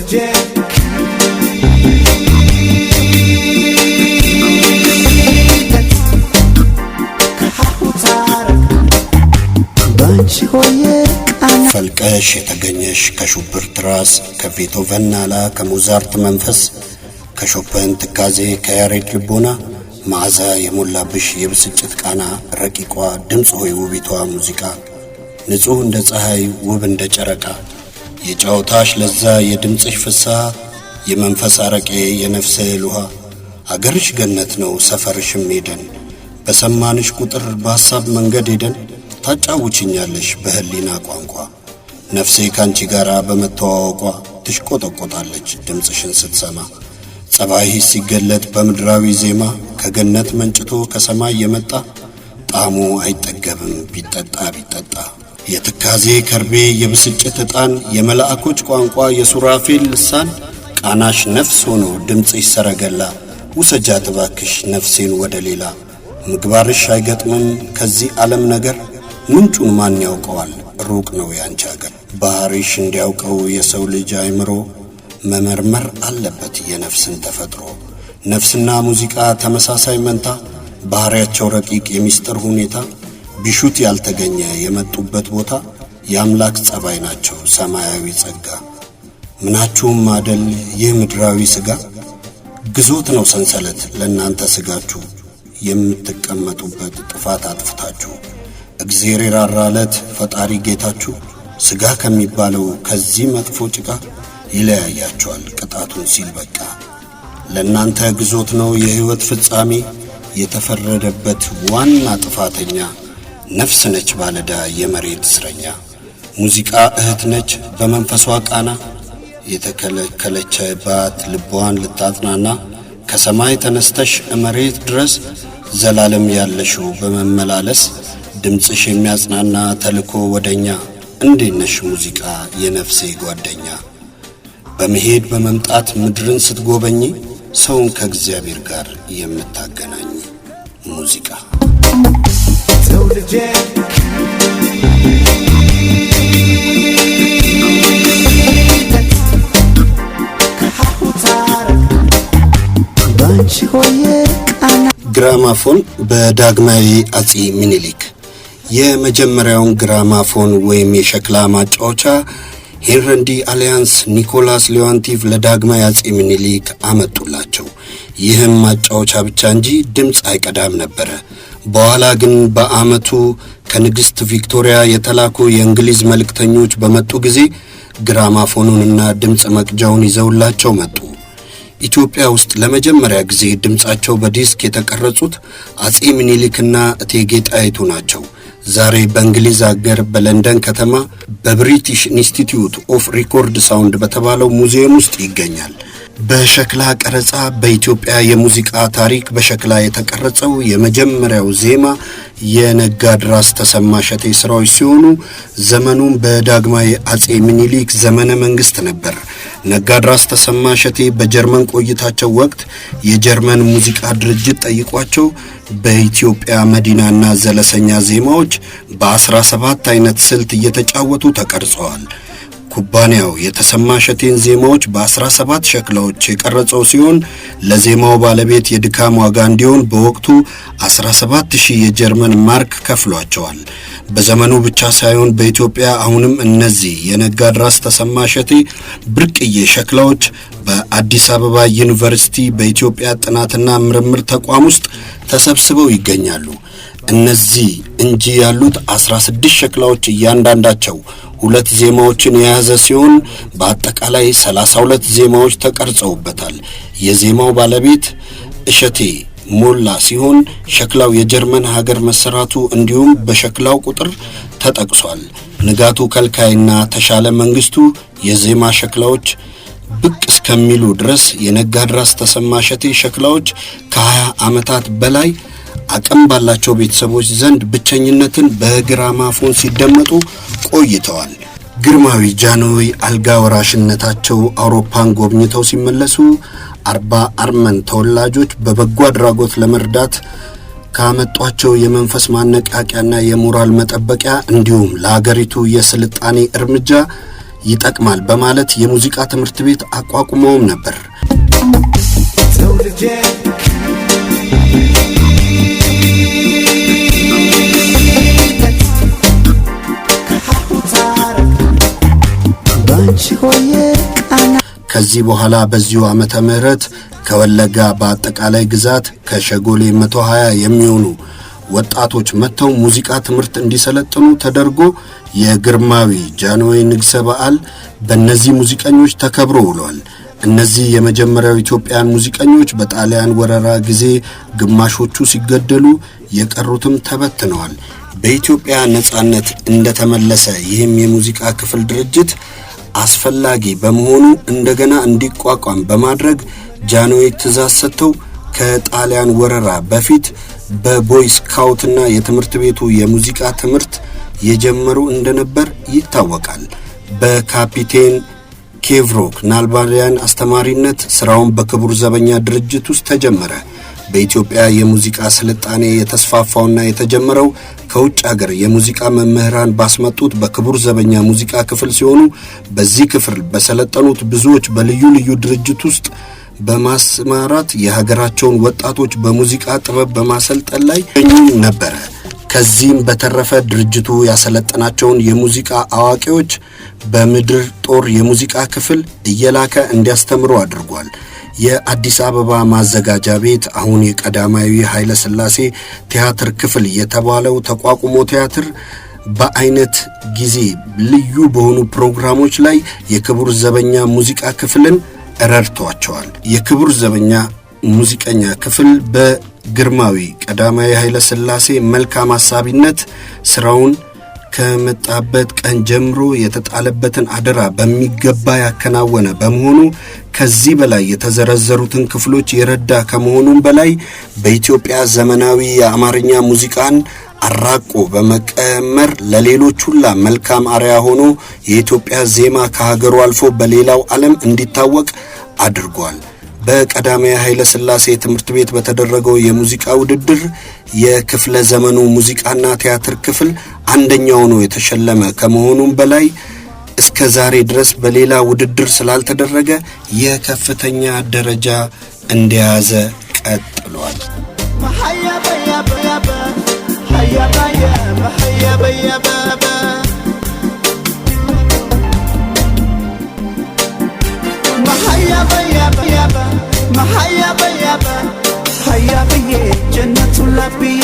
ትውልጄ ከሀሁ ታረቅ ባንቺ ሆዬ ቃና ፈልቀሽ የተገኘሽ ከሹበርት ራስ፣ ከቤቶቨን ናላ፣ ከሞዛርት መንፈስ፣ ከሾፐን ትካዜ፣ ከያሬድ ልቦና መዓዛ የሞላብሽ የብስጭት ቃና፣ ረቂቋ ድምፅ ሆይ ውቢቷ ሙዚቃ፣ ንጹሕ እንደ ፀሐይ ውብ እንደ ጨረቃ፣ የጨዋታሽ ለዛ የድምፅሽ ፍስሐ፣ የመንፈስ አረቄ የነፍስ እህል ውሃ፣ አገርሽ ገነት ነው ሰፈርሽም ኤደን፣ በሰማንሽ ቁጥር በሐሳብ መንገድ ሄደን ታጫውችኛለሽ በህሊና ቋንቋ። ነፍሴ ካንቺ ጋር በመተዋወቋ ትሽቆጠቆጣለች ድምፅሽን ስትሰማ። ጸባይህ ሲገለጥ በምድራዊ ዜማ ከገነት መንጭቶ ከሰማይ የመጣ ጣዕሙ አይጠገብም ቢጠጣ ቢጠጣ። የትካዜ ከርቤ የብስጭት ዕጣን የመላእኮች ቋንቋ የሱራፌል ልሳን፣ ቃናሽ ነፍስ ሆኖ ድምፅሽ ሰረገላ፣ ውሰጃት እባክሽ ነፍሴን ወደ ሌላ። ምግባርሽ አይገጥምም ከዚህ ዓለም ነገር፣ ምንጩን ማን ያውቀዋል ሩቅ ነው ያንቺ አገር። ባህሪሽ እንዲያውቀው የሰው ልጅ አይምሮ መመርመር አለበት የነፍስን ተፈጥሮ። ነፍስና ሙዚቃ ተመሳሳይ መንታ፣ ባህሪያቸው ረቂቅ የሚስጥር ሁኔታ፣ ቢሹት ያልተገኘ የመጡበት ቦታ፣ የአምላክ ጸባይ ናቸው ሰማያዊ ጸጋ። ምናችሁም አደል ይህ ምድራዊ ሥጋ፣ ግዞት ነው ሰንሰለት ለእናንተ ሥጋችሁ፣ የምትቀመጡበት ጥፋት አጥፍታችሁ። እግዜር የራራለት ፈጣሪ ጌታችሁ ሥጋ ከሚባለው ከዚህ መጥፎ ጭቃ ይለያያቸዋል ቅጣቱን ሲል በቃ። ለእናንተ ግዞት ነው የሕይወት ፍጻሜ፣ የተፈረደበት ዋና ጥፋተኛ ነፍስ ነች ባለዳ የመሬት እስረኛ። ሙዚቃ እህት ነች በመንፈሷ ቃና፣ የተከለከለችባት ልቧን ልታጽናና፣ ከሰማይ ተነስተሽ መሬት ድረስ ዘላለም ያለሽው በመመላለስ፣ ድምፅሽ የሚያጽናና ተልኮ ወደኛ፣ እንዴት ነሽ ሙዚቃ የነፍሴ ጓደኛ? በመሄድ በመምጣት ምድርን ስትጎበኚ ሰውን ከእግዚአብሔር ጋር የምታገናኝ ሙዚቃ። ትውልጄ ከሀሁ ታረቅ ባንቺ ሆዬ ቃና። ግራማፎን በዳግማዊ አጼ ምኒልክ። የመጀመሪያውን ግራማፎን ወይም የሸክላ ማጫወቻ ሄንረንዲ አሊያንስ ኒኮላስ ሊዮንቲቭ ለዳግማዊ አጼ ምኒልክ አመጡላቸው። ይህም ማጫወቻ ብቻ እንጂ ድምፅ አይቀዳም ነበረ። በኋላ ግን በዓመቱ ከንግሥት ቪክቶሪያ የተላኩ የእንግሊዝ መልእክተኞች በመጡ ጊዜ ግራማፎኑንና ድምፅ መቅጃውን ይዘውላቸው መጡ። ኢትዮጵያ ውስጥ ለመጀመሪያ ጊዜ ድምፃቸው በዲስክ የተቀረጹት አጼ ምኒልክና እቴጌ ጣይቱ ናቸው። ዛሬ በእንግሊዝ አገር በለንደን ከተማ በ British Institute of Record Sound በተባለው ሙዚየም ውስጥ ይገኛል። በሸክላ ቀረጻ በኢትዮጵያ የሙዚቃ ታሪክ በሸክላ የተቀረጸው የመጀመሪያው ዜማ የነጋድራስ ተሰማ እሸቴ ስራዎች ሲሆኑ ዘመኑም በዳግማዊ አጼ ምኒልክ ዘመነ መንግስት ነበር። ነጋድራስ ተሰማ እሸቴ በጀርመን ቆይታቸው ወቅት የጀርመን ሙዚቃ ድርጅት ጠይቋቸው በኢትዮጵያ መዲናና ዘለሰኛ ዜማዎች በ17 አይነት ስልት እየተጫወቱ ተቀርጸዋል። ኩባንያው የተሰማ እሸቴን ዜማዎች በ17 ሸክላዎች የቀረጸው ሲሆን ለዜማው ባለቤት የድካም ዋጋ እንዲሆን በወቅቱ 17,000 የጀርመን ማርክ ከፍሏቸዋል። በዘመኑ ብቻ ሳይሆን በኢትዮጵያ አሁንም እነዚህ የነጋድራስ ተሰማ እሸቴ ብርቅዬ ሸክላዎች በአዲስ አበባ ዩኒቨርሲቲ በኢትዮጵያ ጥናትና ምርምር ተቋም ውስጥ ተሰብስበው ይገኛሉ። እነዚህ እንጂ ያሉት 16 ሸክላዎች እያንዳንዳቸው ሁለት ዜማዎችን የያዘ ሲሆን በአጠቃላይ 32 ዜማዎች ተቀርጸውበታል። የዜማው ባለቤት እሸቴ ሞላ ሲሆን ሸክላው የጀርመን ሀገር መሰራቱ እንዲሁም በሸክላው ቁጥር ተጠቅሷል። ንጋቱ ከልካይና ተሻለ መንግስቱ የዜማ ሸክላዎች ብቅ እስከሚሉ ድረስ የነጋድራስ ተሰማ እሸቴ ሸክላዎች ከ20 ዓመታት በላይ አቅም ባላቸው ቤተሰቦች ዘንድ ብቸኝነትን በግራማፎን ሲደመጡ ቆይተዋል። ግርማዊ ጃንሆይ አልጋ ወራሽነታቸው አውሮፓን ጎብኝተው ሲመለሱ 40 አርመን ተወላጆች በበጎ አድራጎት ለመርዳት ካመጧቸው የመንፈስ ማነቃቂያና የሞራል መጠበቂያ እንዲሁም ለሀገሪቱ የስልጣኔ እርምጃ ይጠቅማል በማለት የሙዚቃ ትምህርት ቤት አቋቁመውም ነበር። ተውልጄ ባንቺ ሆዬ ቃና። ከዚህ በኋላ በዚሁ ዓመተ ምህረት ከወለጋ በአጠቃላይ ግዛት ከሸጎሌ 120 የሚሆኑ ወጣቶች መጥተው ሙዚቃ ትምህርት እንዲሰለጥኑ ተደርጎ የግርማዊ ጃንሆይ ንግሠ በዓል በእነዚህ ሙዚቀኞች ተከብሮ ውሏል። እነዚህ የመጀመሪያው ኢትዮጵያን ሙዚቀኞች በጣሊያን ወረራ ጊዜ ግማሾቹ ሲገደሉ የቀሩትም ተበትነዋል። በኢትዮጵያ ነጻነት እንደተመለሰ ይህም የሙዚቃ ክፍል ድርጅት አስፈላጊ በመሆኑ እንደገና እንዲቋቋም በማድረግ ጃንሆይ ትእዛዝ ሰጥተው ከጣሊያን ወረራ በፊት በቦይ ስካውትና የትምህርት ቤቱ የሙዚቃ ትምህርት የጀመሩ እንደነበር ይታወቃል። በካፒቴን ኬቭሮክ ናልባንዲያን አስተማሪነት ስራውን በክቡር ዘበኛ ድርጅት ውስጥ ተጀመረ። በኢትዮጵያ የሙዚቃ ስልጣኔ የተስፋፋውና የተጀመረው ከውጭ አገር የሙዚቃ መምህራን ባስመጡት በክቡር ዘበኛ ሙዚቃ ክፍል ሲሆኑ በዚህ ክፍል በሰለጠኑት ብዙዎች በልዩ ልዩ ድርጅት ውስጥ በማስማራት የሀገራቸውን ወጣቶች በሙዚቃ ጥበብ በማሰልጠን ላይ ይገኙ ነበረ። ከዚህም በተረፈ ድርጅቱ ያሰለጠናቸውን የሙዚቃ አዋቂዎች በምድር ጦር የሙዚቃ ክፍል እየላከ እንዲያስተምሩ አድርጓል። የአዲስ አበባ ማዘጋጃ ቤት አሁን የቀዳማዊ ኃይለ ሥላሴ ቲያትር ክፍል የተባለው ተቋቁሞ ቲያትር በአይነት ጊዜ ልዩ በሆኑ ፕሮግራሞች ላይ የክቡር ዘበኛ ሙዚቃ ክፍልን ረድቷቸዋል። የክቡር ዘበኛ ሙዚቀኛ ክፍል በግርማዊ ቀዳማዊ ኃይለ ሥላሴ መልካም አሳቢነት ስራውን ከመጣበት ቀን ጀምሮ የተጣለበትን አደራ በሚገባ ያከናወነ በመሆኑ ከዚህ በላይ የተዘረዘሩትን ክፍሎች የረዳ ከመሆኑም በላይ በኢትዮጵያ ዘመናዊ የአማርኛ ሙዚቃን አራቆ በመቀመር ለሌሎች ሁላ መልካም አርአያ ሆኖ የኢትዮጵያ ዜማ ከሀገሩ አልፎ በሌላው ዓለም እንዲታወቅ አድርጓል። በቀዳማዊ ኃይለ ሥላሴ ትምህርት ቤት በተደረገው የሙዚቃ ውድድር የክፍለ ዘመኑ ሙዚቃና ቲያትር ክፍል አንደኛ ሆኖ የተሸለመ ከመሆኑም በላይ እስከ ዛሬ ድረስ በሌላ ውድድር ስላልተደረገ የከፍተኛ ደረጃ እንደያዘ ቀጥሏል። ጀነቱን ላብዬ።